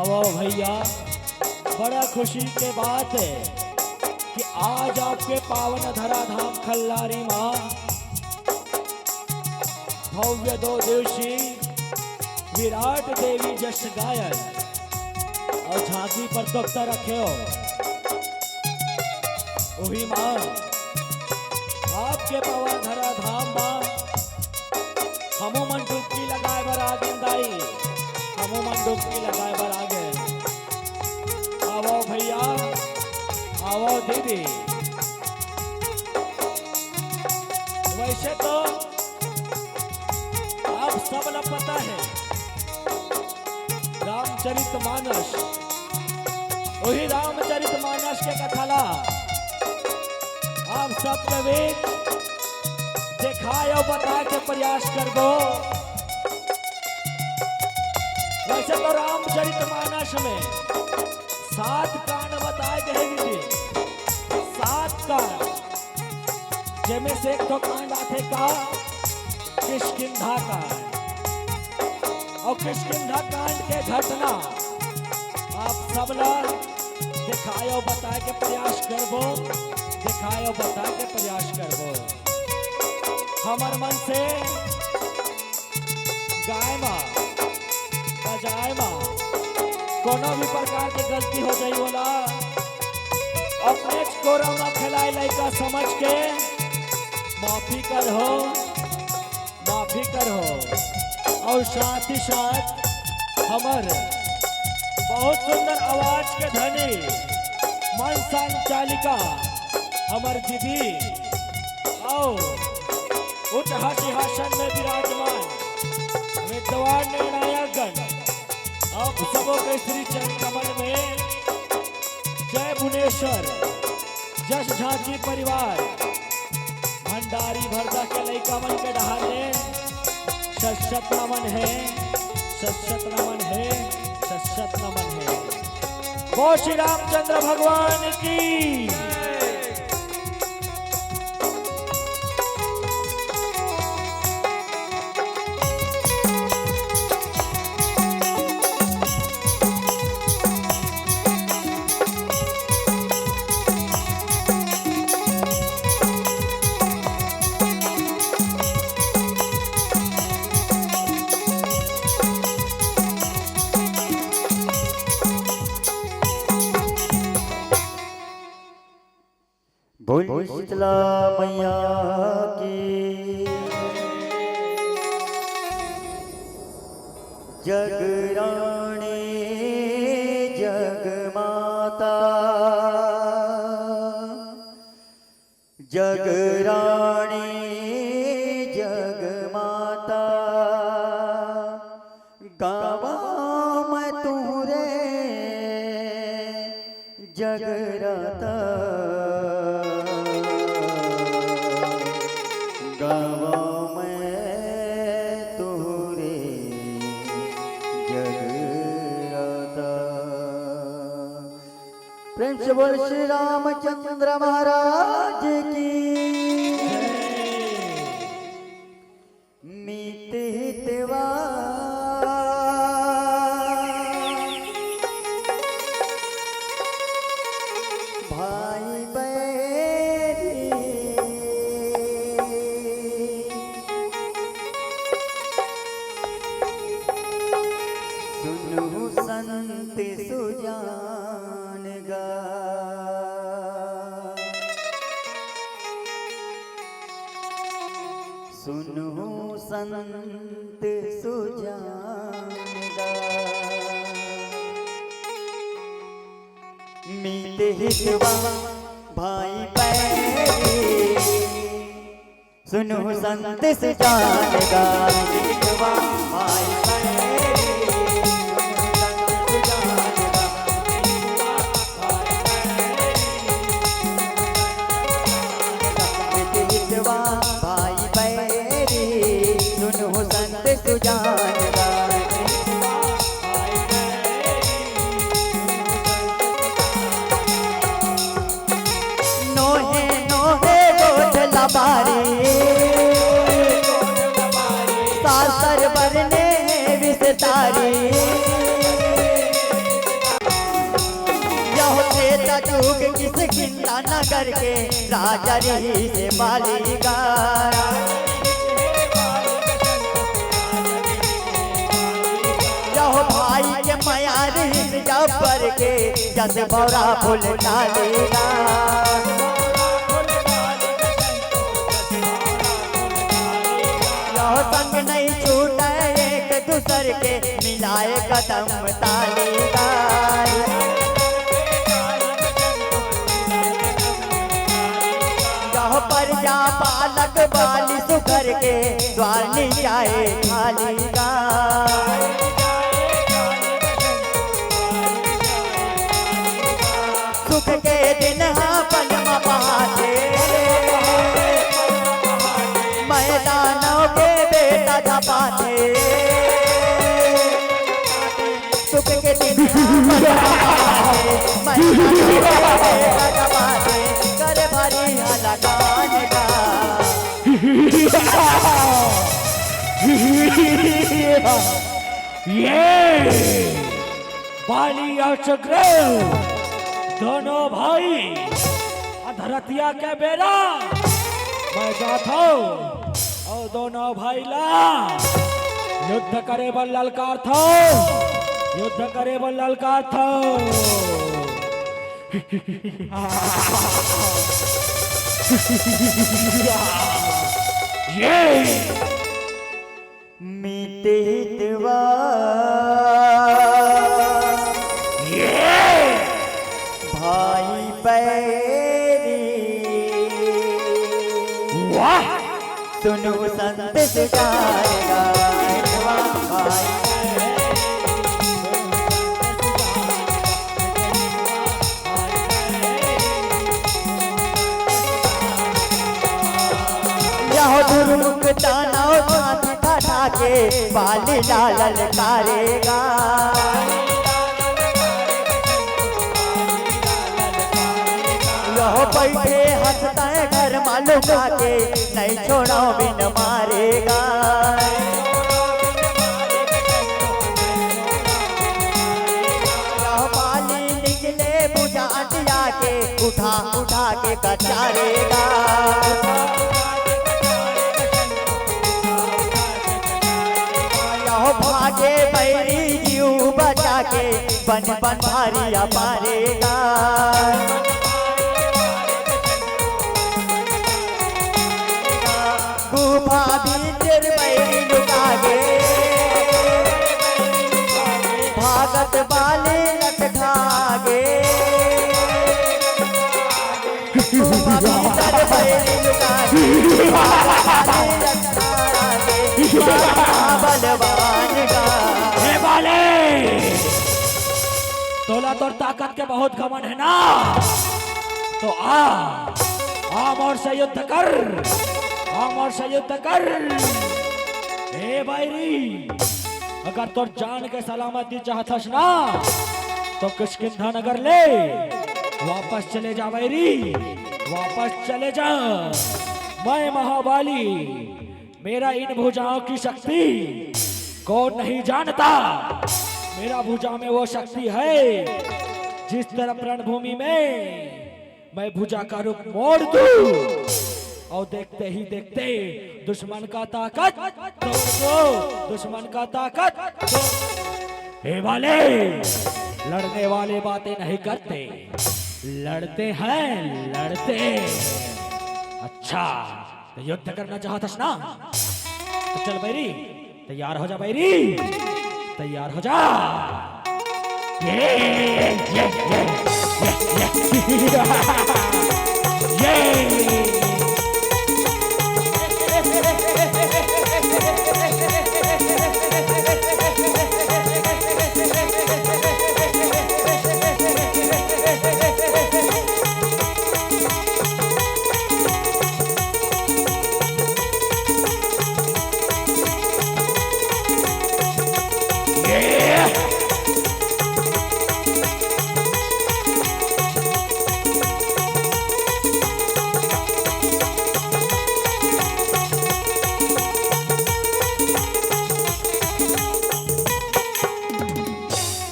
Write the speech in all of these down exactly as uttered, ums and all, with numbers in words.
वाह भैया, बड़ा खुशी के बात है कि आज आपके पावन धराधाम खल्लारी माँ भव्य दो दिवसीय विराट देवी जस गायन अउ झांकी प्रतियोगिता रखे हो। उही माँ, आपके पावन धराधाम माँ हमू मन डुबकी लगाए बर आ गेन दाई, हमू मन डुबकी लगाए बर आ गेन। आवो भैया, आवो दीदी। वैसे तो आप सब ला पता है, रामचरित मानस, वही रामचरित मानस के कथा ला आप सबके बीच देखाए अउ बताए के प्रयास करबो। वैसे तो रामचरित मानस में सात कांड बताए गए हैं दीदी, सात कांड, जेमे से एक ठो कांड आथे का, किष्किंधा कांड। अउ किष्किंधा कांड के घटना आप सब ला देखाए अउ बताए के प्रयास करबो, देखाए अउ बताए के प्रयास करबो। हमर मन से गाय मा, बजाय मा, कोनो भी प्रकार के गलती हो जाई, ओला अपनेच कोरा मा खेलाए लइका समझ के माफी करहो, माफी करहो। अउ साथ ही साथ हमर बहुत सुंदर आवाज के धनी मन संचालिका हमर दीदी अउ उच्च सिंहासन में विराजमान विद्वान निर्णायक गण, आप सबों के श्री चरण कमल में जय भुवनेश्वर, जस झांकी परिवार, भंडारी भरदा के लइका मन के डहार ले सत सत नमन है, सत सत नमन है, सत सत नमन है। बोल श्री रामचंद्र भगवान की। बोल शीतला मैया की। जगरानी जगमाता, जगरानी जगमाता, गावा मैं तुहरे जगराता, गावा मैं तुहरे जगराता। प्रेम से बोल श्री रामचंद्र महाराज की। मीत हितवा भाई बैरी, सुनहु संत सुजान गा। सुनहु संत सुजान गा। मीत हितवा भाई बैरी, सुनहु संत सुजान गा। मीत हितवा भाई बैरी, सुनहु संत सुजान गा। हित हितवा भाई बैरी, सुनहु संत सुजान गा। नोहे नोहे गोठ लबारी, सासर बरने विस्तारी। युग किसकिंधा नगर के राजा रिहिस हे बाली गा। यहो भाई के मया रिहिस जबर के, जस भौंरा फूल डाली गा। यहो संग नहीं छूटे एक दूसर के, मिलाए कदम ताली गा। यहो प्रजा बालक बाली सुघर के, द्वार नी जाए खाली गा। सुख के दिन हा पल म बहाथे, मैदानों के बेटा झपाथे। सुख के दिन हा पल म बहाथे, मैदानों के बेटा झपाथे। करे भारी हला कान का। ये बाली अउ सुग्रीव दोनों भाई, अधरतिया के बेरा मैं जाथंव अउ दोनों भाई ला युद्ध करे बर ललकारथंव, युद्ध करे बर ललकारथंव। ये मित हितवा ये भाई बैरी। वाह। सुनो संत सुजान गा, भाई बैरी। यहो दुर्मुख दानव साथ ठठाके, बाली ला ललकारे गा। यहो बइठे हंसत हे घर मा लुकाके, नहीं छोड़ंव बिन मारे गा। यहो बाली निकले भुजा अंटिया के, उठा उठा के कचारे गा। यहो भागे बैरी जीव बचा के, बन बन भारी अपारे गा। गुफा भीतर बैरी लुका गे, भागत बाली लटका गे। गुफा भीतर बैरी लुका गे, भागत बाली लटका गे। बलवान गा। हे बाली, तोला तोर ताकत के बहुत घमंड हे ना, तो आ, आ मोर से युद्ध कर, आ मोर से युद्ध कर। हे बैरी, अगर तोर जान के सलामती चाहथस ना, तो किष्किंधा नगर ले वापस चले जा बैरी, वापस चले जा। मैं महाबाली, मेरा इन भुजाओं की शक्ति कौन नहीं जानता? मेरा भुजा में वो शक्ति है, जिस तरफ रणभूमि में मैं भुजा का रुख मोड़ दूं और देखते ही देखते दुश्मन का ताकत तोड़ दो, दुश्मन का ताकत तोड़। हे बाली, लड़ने वाले बातें नहीं करते, लड़ते हैं, लड़ते। अच्छा, तो युद्ध करना चाहथस ना? तो चल बैरी, तैयार हो जा बैरी, तैयार हो जा। ये, ये, ये, ये, ये, ये। ये।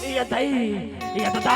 ये दई, ये ददा।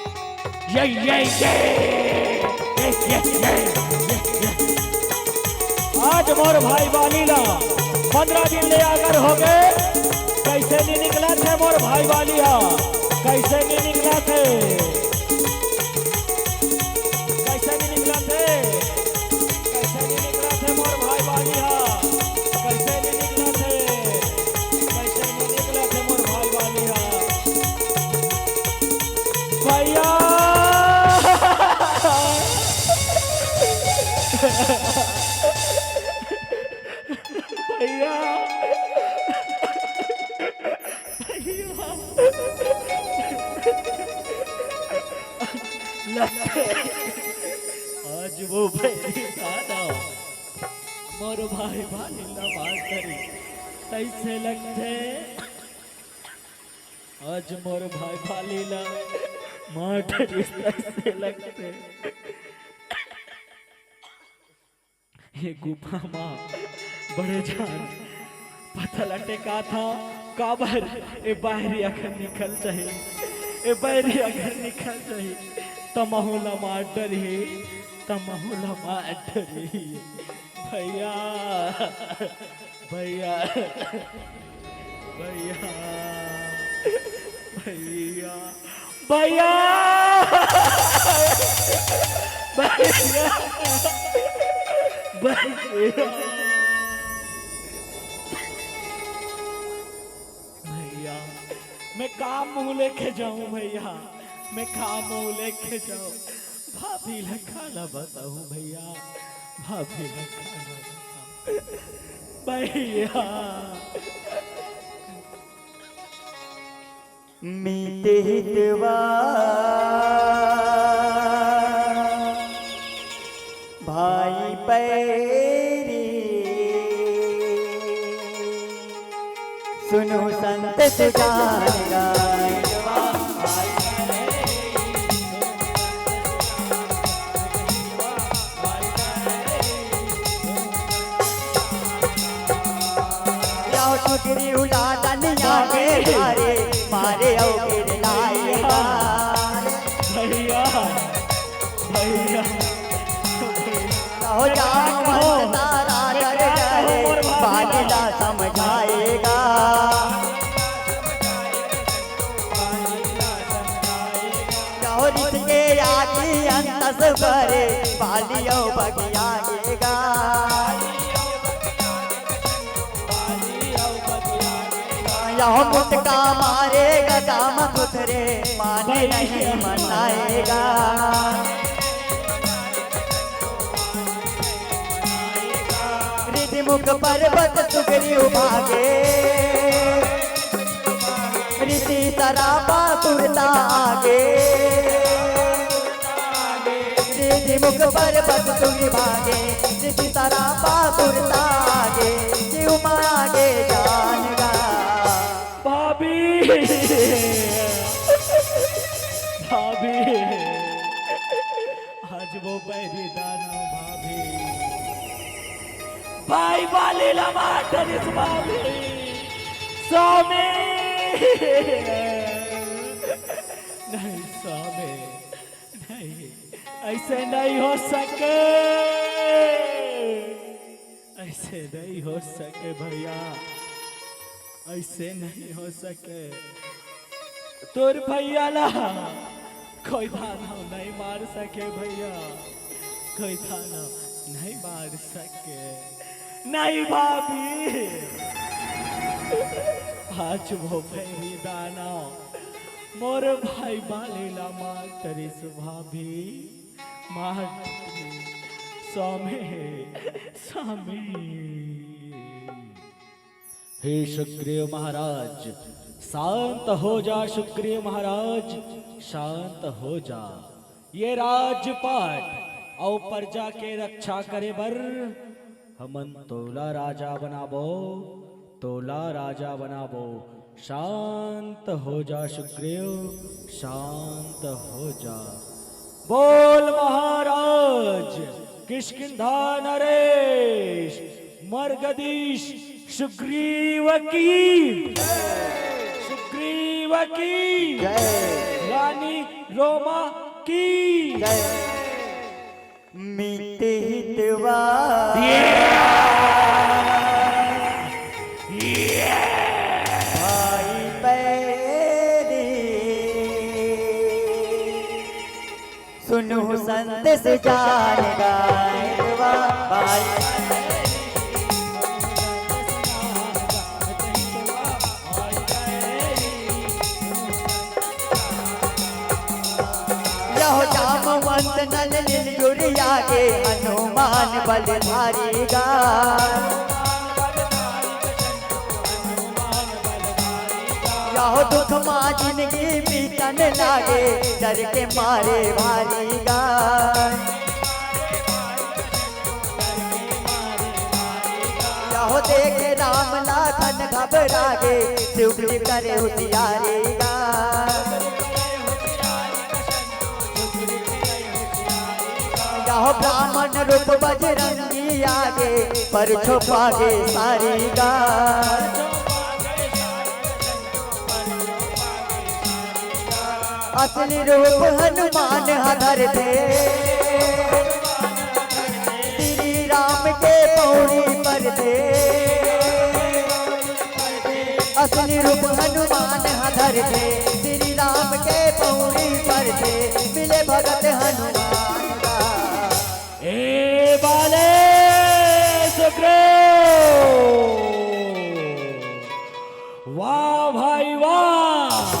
ये, ये, ये। ये, ये, ये, ये, ये। आज मोर भाई बाली ला पंद्रह दिन ले आगर हो गए, कैसे नहीं निकला थे मोर भाई बाली हा, कैसे नहीं निकला थे, कैसे नहीं निकला थे, कैसे नहीं निकला थे मोर भाई बाली हा, कैसे नहीं निकला थे, कैसे नहीं निकला थे मोर भाई बाली हा। भैया, भैया, भैया। आज वो भैया दादा मोर भाई बाली ला मार करी, तैसे लगथे। आज मोर भाई बाली ला मार डरिस तैसे लगथे। ये गुफा मा बड़े जान पता लटे का था, काबर ए बाहरी अगर निकल जाही, ए बाहरी अगर निकल जाही, त महू ला मार डरही, त महू ला मार डरही। भैया, भैया, भैया, भैया, भैया, भैया, भैया। मैं का मुंह लेके जाऊं भैया, मैं का मुंह लेके जाऊं? भाभी ला काला बताऊं भैया, भाभी ला काला बताऊं भैया। मीत हितवा भाई पैरी, सुनो संत सुजान गाय। या टुकड़ी उलादन आगे मारे, मारे अउ गिर लाएगा। भैया, भैया। हो जाम तारा डर डरे, बालिला समझाएगा। हो रिस के आगी अंतस भरे, बालियो बगियाएगा। यह मुटका मारेगा दाम सुथरे, माने नहीं मनाएगा। रिद्धि मुख पर्वत सुग्रीव भागे, रिद्धि सरापा सुरता आगे। रिद्धि मुख पर्वत सुग्रीव भागे, रिद्धि सरापा सुरता आगे, जीव मागे जान गा। भाभी, भाभी, आज वो बैरी दाना भाभी। भाई बाली ला मार डरिस भाभी। स्वामी। नहीं स्वामी, नहीं, ऐसे नहीं हो सके, ऐसे नहीं हो सके भैया, ऐसे नहीं हो सके। तोर भैया ला कोई दानव नहीं मार सके भैया, कोई दानव नहीं मार सके। नहीं भाभी, आज वो बैरी दानव मोर भाई बाली ला मार डरिस भाभी, मार डरिस। स्वामी, स्वामी। हे सुग्रीव महाराज, शांत हो जा सुग्रीव महाराज, शांत हो जा। ये राजपाट अउ प्रजा के रक्षा करे बर हमन तोला राजा बनाबो, तोला राजा बनाबो। शांत हो जा सुग्रीव, शांत हो जा। बोल महाराज किष्किंधा नरेश मर्गदीश सुग्रीव की, सुग्रीव की जय। रानी रोमा की जय। मीत हितवा भाई पैरी, सुनो संत सुजान गाय। भाई यह जामवंत नल नील जुरिया के हनुमान बलधारी गा। यह दुख मा जिनगी बीतन लागे, डर के मारे भारी गा। यह देखे राम लाखन घबरागे, सुग्रीव करे होशियारी गा। यह ब्राह्मण रूप बजरंगी आगे, पर छुपागे सारी गा। असली रूप हनुमान हधर थे, श्री राम के पौड़ी पर थे। असली रूप हनुमान हधर थे, श्री राम के पौड़ी पर थे, मिले भगत हनुमान का। ए बाले सुग्रीव, वाह भाई वाह।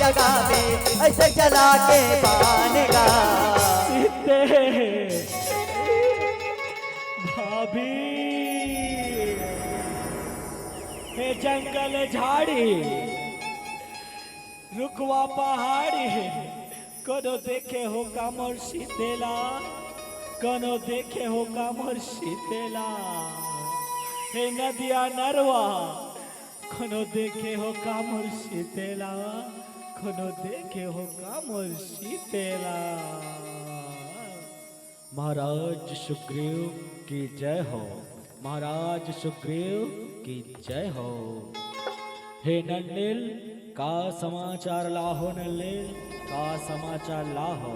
जगह में ऐसे चला के पाने का। सीते भाभी, हे जंगल झाड़ी, रुखवा पहाड़ी, कोनो देखे हो का मोर सीतेला, कोनो देखे हो का मोर सीतेला। हे नदिया नरवा, कोनो देखे हो का मोर सीतेला, कोनो देखे हो का मोर सीतेला। महाराज सुग्रीव की जय हो, महाराज सुग्रीव की जय हो। हे नन्निल, का समाचार लाहो नन्निल, का समाचार लाहो?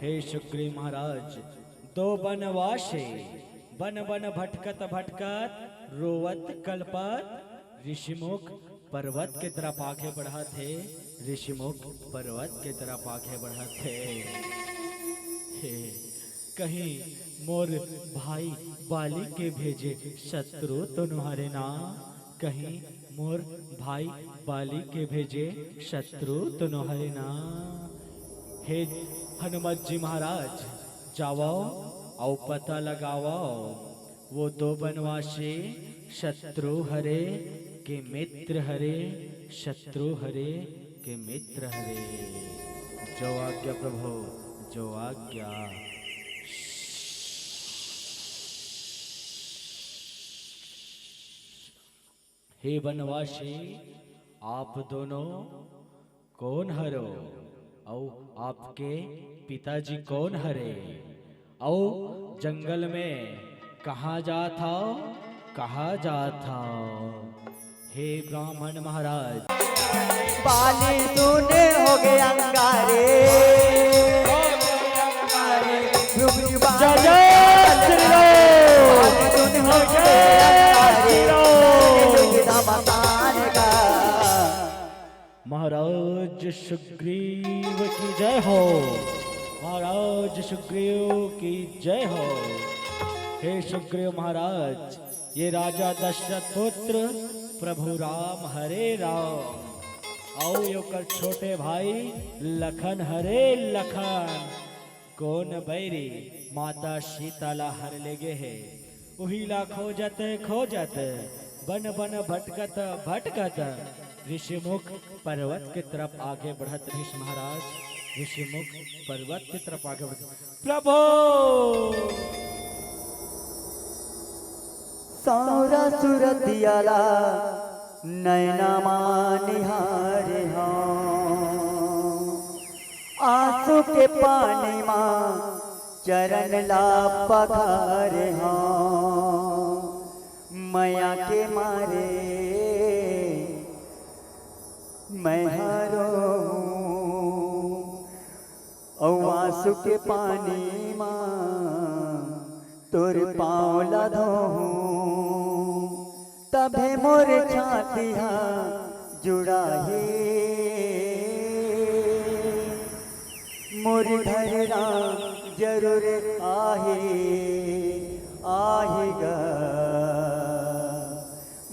हे सुग्रीव महाराज, दो बनवासी बन बन भटकत भटकत, रोवत कलपत ऋषिमुख पर्वत के तरफ आगे बढ़त हे। ऋषिमुख पर्वत के तरफ आगे बढ़त हे। हे, कहीं मोर भाई बाली के भेजे शत्रु तो नो हरे ना? कहीं मोर भाई बाली के भेजे शत्रु तो नो हरे ना? हे हनुमत जी महाराज, जावव अउ पता लगावव, वो दो बनवासी शत्रु हरे के मित्र हरे, शत्रु हरे के मित्र हरे। जो आज्ञा प्रभु, जो आज्ञा। हे बनवासी, आप दोनों कोन हरो? अउ आपके पिताजी कोन हरे? अउ जंगल में कहाँ जात हव? कहाँ जात हव? हे ब्राह्मण महाराज। बाली सुने हो गए अंगारे। जय जय श्री राम। बाली सुने हो गए अंगारे। जय श्री राम। महाराज सुग्रीव की जय हो, महाराज सुग्रीव की जय हो। हे सुग्रीव महाराज, ये राजा दशरथ पुत्र प्रभु राम, हरे राम, अउ ओकर छोटे भाई लखन, हरे लखन। कोन बैरी माता सीता ला हर लेगे हे, उही ला खोजत खोजत, बन बन भटकत भटकत ऋषिमुख पर्वत के तरफ आगे बढ़त रहिस महाराज। ऋषिमुख पर्वत के तरफ आगे बढ़त, प्रभु, सांवरा सुरतिया ला नैना मा निहारे हंव, आंसू के पानी मा चरण ला पखारे हंव। मया के मारे मैं हरो हूँ, अउ आंसू के पानी मा तोर पाँव ला धोहूँ, तभे मोर छाती हा जुड़ाही। मोर घर राम जरूर आही, आही गा।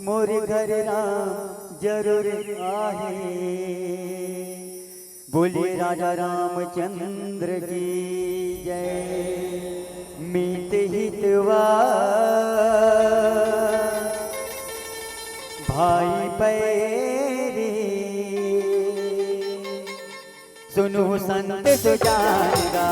मोर घर राम जरूर आही। बोलिए राजा रामचंद्र की जय। मीत हितवा भाई बैरी, सुनहु संत सुजान गा।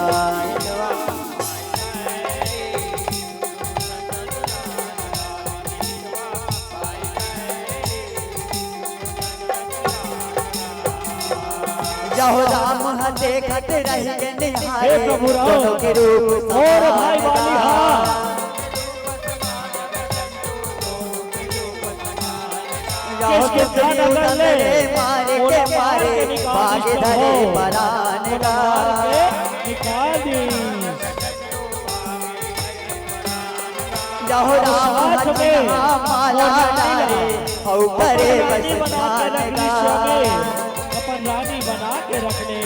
जहो राम ह देखत रहिगे निहारे, हे प्रभु राम, दोनों के रूप और भाई समान बाली गा। हा। जहो किसके दुर्योधन ध्यान न कर ले, रे मारे के मारे, बागे धरे परान गा। निकाल दी। जहो राम हाथ में माला डाले, हौ करे बस ध्यान गा। अपन रानी बना के रख ले।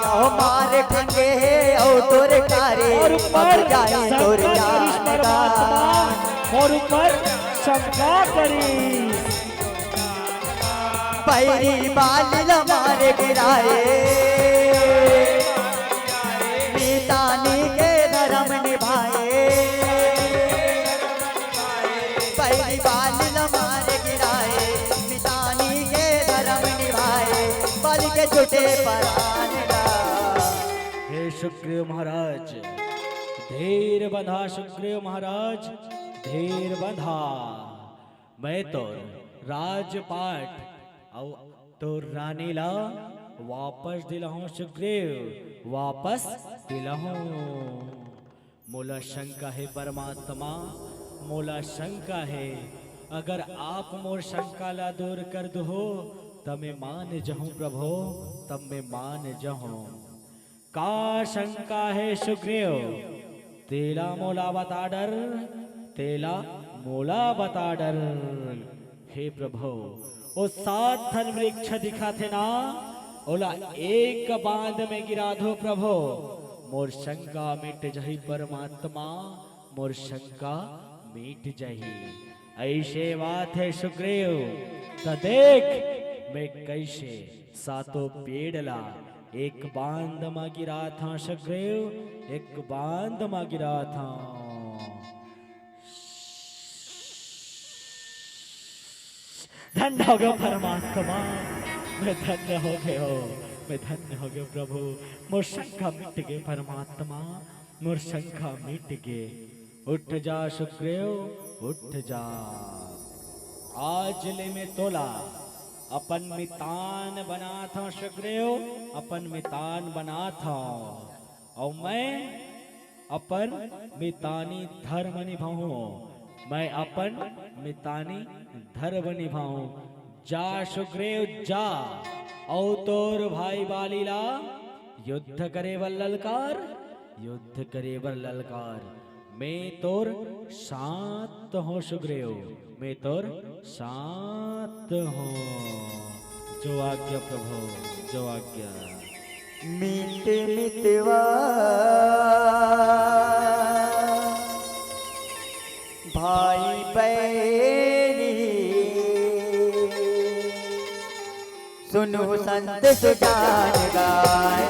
जहो मार खंगे हे औ तोर कारे, और ऊपर अब जाए तोर शंकर जान गा। और ऊपर शंका करी। पैरी बाली ला मार गिराए, मितानी के धर्म निभाए। पैरी बाली ला मार गिराए, मितानी के धर्म निभाए, बाली के छूटे परान गा। हे सुग्रीव महाराज, धीर बंधा सुग्रीव महाराज, धीर बंधा। मैं तोर राजपाट अउ तोर रानी ला वापस दिलाहूं सुग्रीव, वापस दिलाहूं। मोला शंका हे परमात्मा, मोला शंका हे। अगर आप मोर शंका ला दूर कर दुहो, तब मैं मान जहूं प्रभु, तब मैं मान जहूं। का शंका हे सुग्रीव? तेला मोला बता डर, तेला मोला बता डर। हे प्रभु, ओ सात ठन वृक्ष दिखत हे ना, ओला एक बांध में गिरा दो प्रभु, मोर शंका मिट जाही परमात्मा, मोर शंका मिट जाही। अइसे बात हे सुग्रीव, त देख मैं कइसे सातों पेड़ ला एक बांध म गिराथंव सुग्रीव, एक बांध म गिराथंव। धन्य हो गयो परमात्मा, मैं धन्य हो गयो, मैं धन्य हो गयो प्रभु, मोर शंका मिट गे परमात्मा, मोर शंका मिट गे। उठ जा सुग्रीव, उठ जा। आज ले मैं तोला अपन मितान बनाथंव सुग्रीव, अपन मितान बनाथंव। अउ मैं अपन मितानी धर्म निभाहूं, मैं अपन मितानी धर्म निभाहूं। जा सुग्रीव जा, अउ तोर भाई बाली ला युद्ध करे बर ललकार, युद्ध करे बर ललकार। मैं तोर साथ हूं सुग्रीव, मैं तोर साथ हूं। जो आज्ञा प्रभु, जो आज्ञा। मीत मितवा भाई बैरी, सुनो संत सुजान गाय।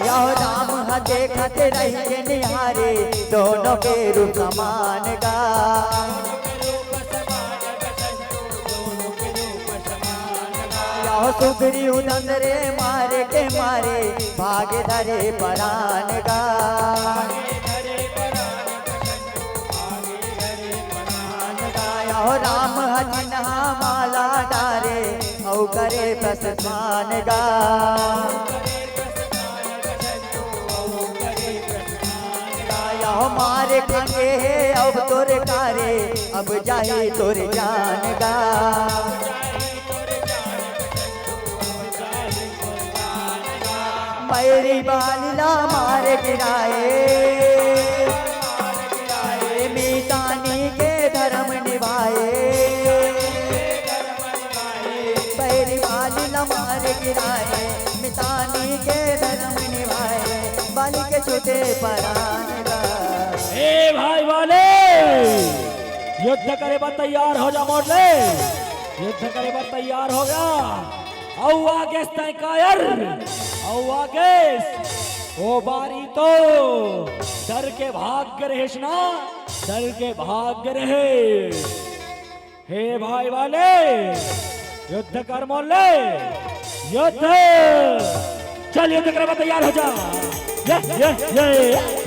यहो राम ह देखत रहिके निहारे, दोनों के रूप समान गा। यहो सुग्रीव दंदरे मारे के मारे, भागे धरे परान गा। यहो राम ह चिन्हा माला डारे, अउ करे प्रस्थान गा। यहो मारे खंगे हे अब तोर कारे, अब जाही तोर जान गा। बैरी बाली ला मार गिराए, मितानी के धर्म निभाए। बैरी बाली ला मार गिराए, मितानी के धर्म निभाए, बाली के छूटे परान गा। ए भाई बाली, युद्ध करे बर तैयार हो जा मोर ले, युद्ध करे बर तैयार हो जा। अउ आगेस तैं कायर, अउ आगेस ओ बारी तो डर के भाग गे रहेस ना, डर के भाग गे रहेस। हे भाई बाली, युद्ध कर मोर ले, युद्ध। चल युद्ध करे बर तैयार हो जा। ये, ये, ये।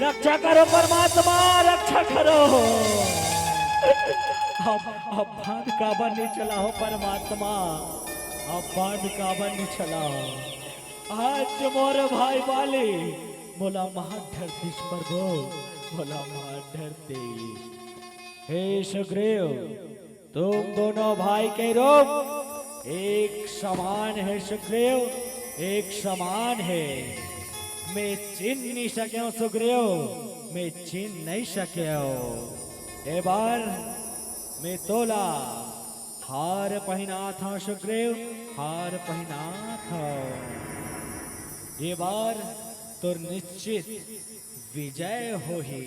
रक्षा करो परमात्मा, रक्षा करो। अब, अब बांध काबर नइ चला हो परमात्मा? अब बांध काबर नी चलाव? आज मोर भाई बाली मोला मार डरतिस प्रभु, मोला मार डरतिस। हे सुग्रीव, तुम दोनों भाई के रूप एक समान है सुग्रीव, एक समान है। मैं चिन्ह नहीं सकेंव सुग्रीव, मैं चिन्ह नहीं सकेंव। ए बार मैं तोला हार पहिनाथंव सुग्रीव, हार पहिनाथंव। ये बार तोर निश्चित विजय होही,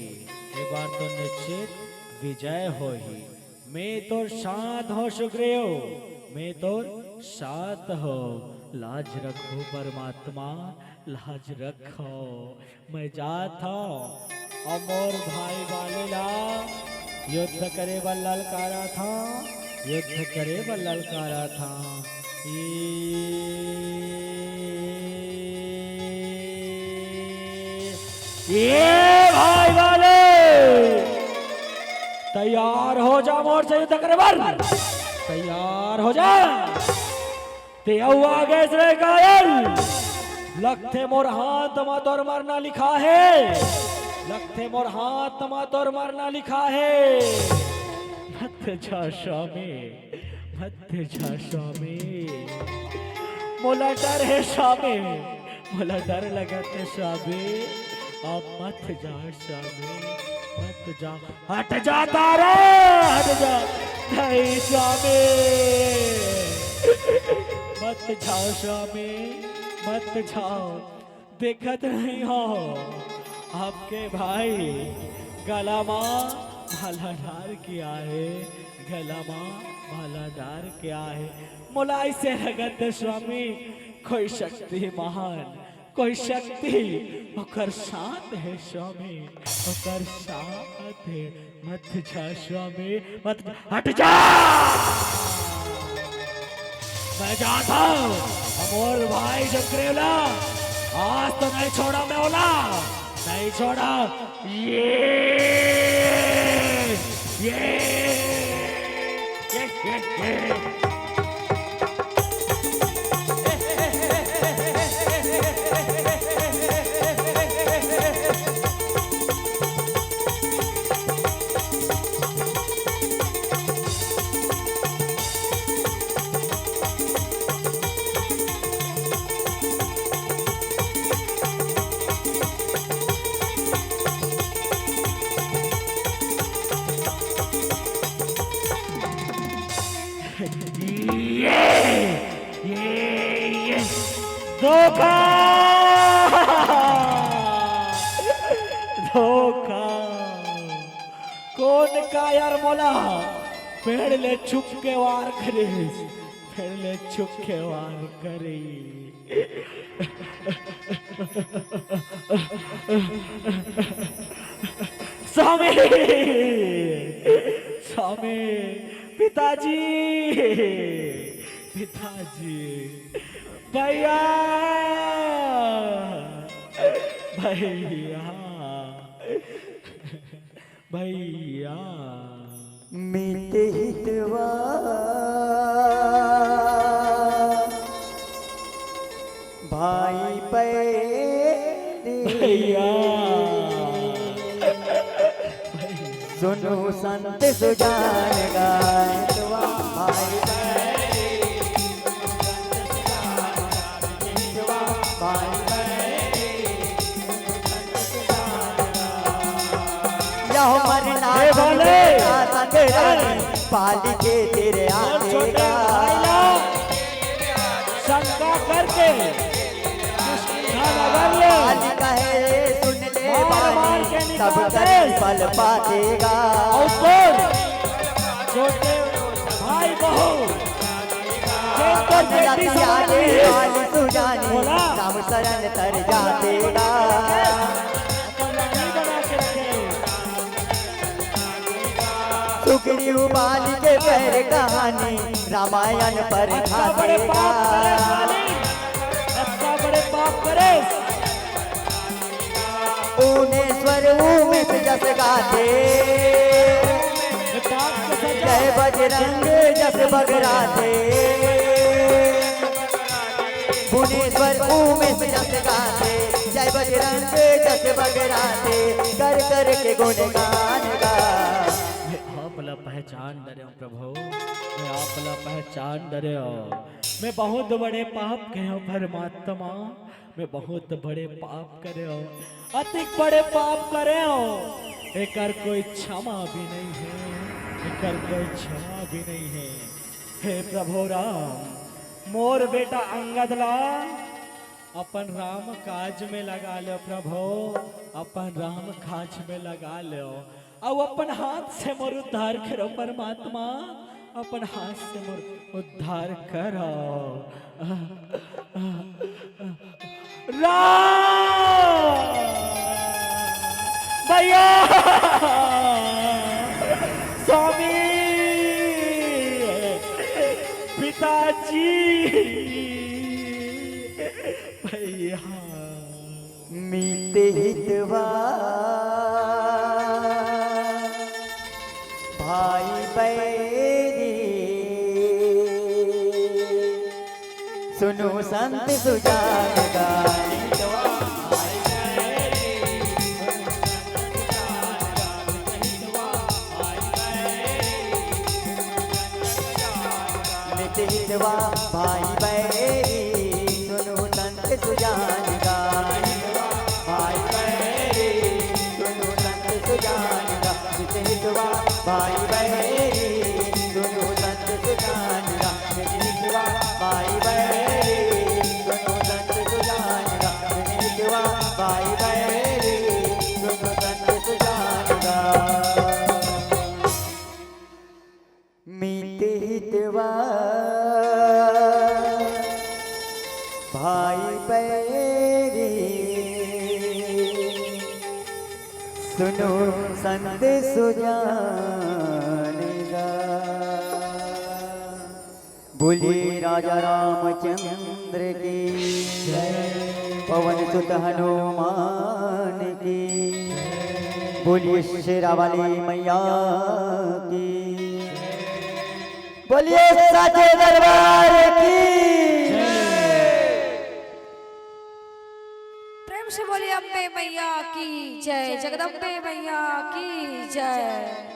ये बार तोर निश्चित विजय होही। मैं तोर साथ हंव सुग्रीव, मैं तोर साथ हंव। लाज रखो परमात्मा, लाज रखो। मैं जात हंव अउ मोर भाई बाली ला युद्ध करे बर ललकारा था, युद्ध करे बर ललकारा था। ये, ये भाई बाली, तैयार हो जा मोर से युद्ध करे बर, तैयार हो जा। ते अउ आगे से कायल, लगथे मोर हाथ म तोर मरना लिखा हे, लगथे मोर हाथ म तोर मरना लिखा हे। मत जा स्वामी, मत जा स्वामी, मोला डर हे स्वामी, मोला डर लगत हे स्वामी, अब मत जा स्वामी, मत जा। हट जा तारा, हट जा। नहीं स्वामी, मत जाव स्वामी, मत जाव। देखत नहीं हो, आपके भाई गला मा माला डार के आए, गला मा माला डार के आए। मोला ऐसे लगत हे स्वामी, कोई शक्तिमान, कोई शक्ति ओकर साथ हे स्वामी, ओकर साथ हे। मत जा स्वामी, मत, हट जा। मैं जात हंव, मोर भाई सुग्रीव ला आज तो नहीं छोड़ा मैं ओला, नहीं छोड़ा। ये, ये, ये, ये, ये। ये, ये, ये। धोखा! धोखा! कोन कायर मोला पेड़ ले छुप के वार करिस, पेड़ ले छुप के वार करिस। स्वामी, स्वामी, पिताजी, पिताजी, भैया, भैया, भैया। मित हितवा भाई पैरी। भैया। सुनो संत सुजान गाय। भाई पैरी। भाई पैरी। यह मरना ए भोले! संग रानी, पाली के तेरे और छोटे आएगा। भाई लोग शंका करके किसका नगर ले? पाली कहे, सुन ले मार मार बानी, के सब निकाल दे। करीब पल पातेगा। और कौन? छोटे भाई बहू, जिनको नैया बेटी के समान आगे नहीं, वाली सुजानी, बोला। राम शरण तर जातेगा। अपन रानी बना के रखे। सुग्रीव बाली के बैर कहानी रामायण पर अच्छा बड़े पाप करे, काटेगा। बाली, अच्छा बड़े पाप करे। ऊनेश्वर उमित जस गाथे, ये पाप के सजा। जय बजरंग जस बगराथे। पर उमेश जस गाथे, जय बजरंग जस बगराथे, कर कर के गुणगान गा। मैं आप ला पहचान डरेंव प्रभु, मैं आप ला पहचान डरेंव। मैं बहुत बड़े पाप करेंव परमात्मा, मैं बहुत बड़े पाप करेंव, अतिक बड़े पाप करेंव। एकर कोई क्षमा भी नहीं है, एकर कोई क्षमा भी नहीं है। हे प्रभु राम, मोर बेटा अंगद ला अपन राम काज में लगा लो प्रभु, अपन राम काज में लगा लो। अउ अपन हाथ से मोर उद्धार करो परमात्मा, अपन हाथ से मोर उद्धार करो। राम भैया, स्वामी, पिताजी, भैया। मित हितवा भाई बैरी, सुनो संत सुजान गा। मित हितवा भाई बैरी, सुनो संत सुजान गा। भाई बैरी, सुनो संत सुजान गा। मित हितवा भाई बैरी, सुनो संत सुजान गा। मित हितवा भाई बैरी, सुनो संत सुजान गा। मित हितवा भाई बैरी, सुनो संत सुजान गा। मित हितवा भाई बैरी, सुनो संत सुजान गा। बोलिए राजा रामचंद्र की, पवन सुत हनुमान की, बोलिए शेरा वाली मैया की, बोलिए साचे दरबार की। प्रेम से बोलिए अम्बे मैया की जय, जगदम्बे मैया की जय।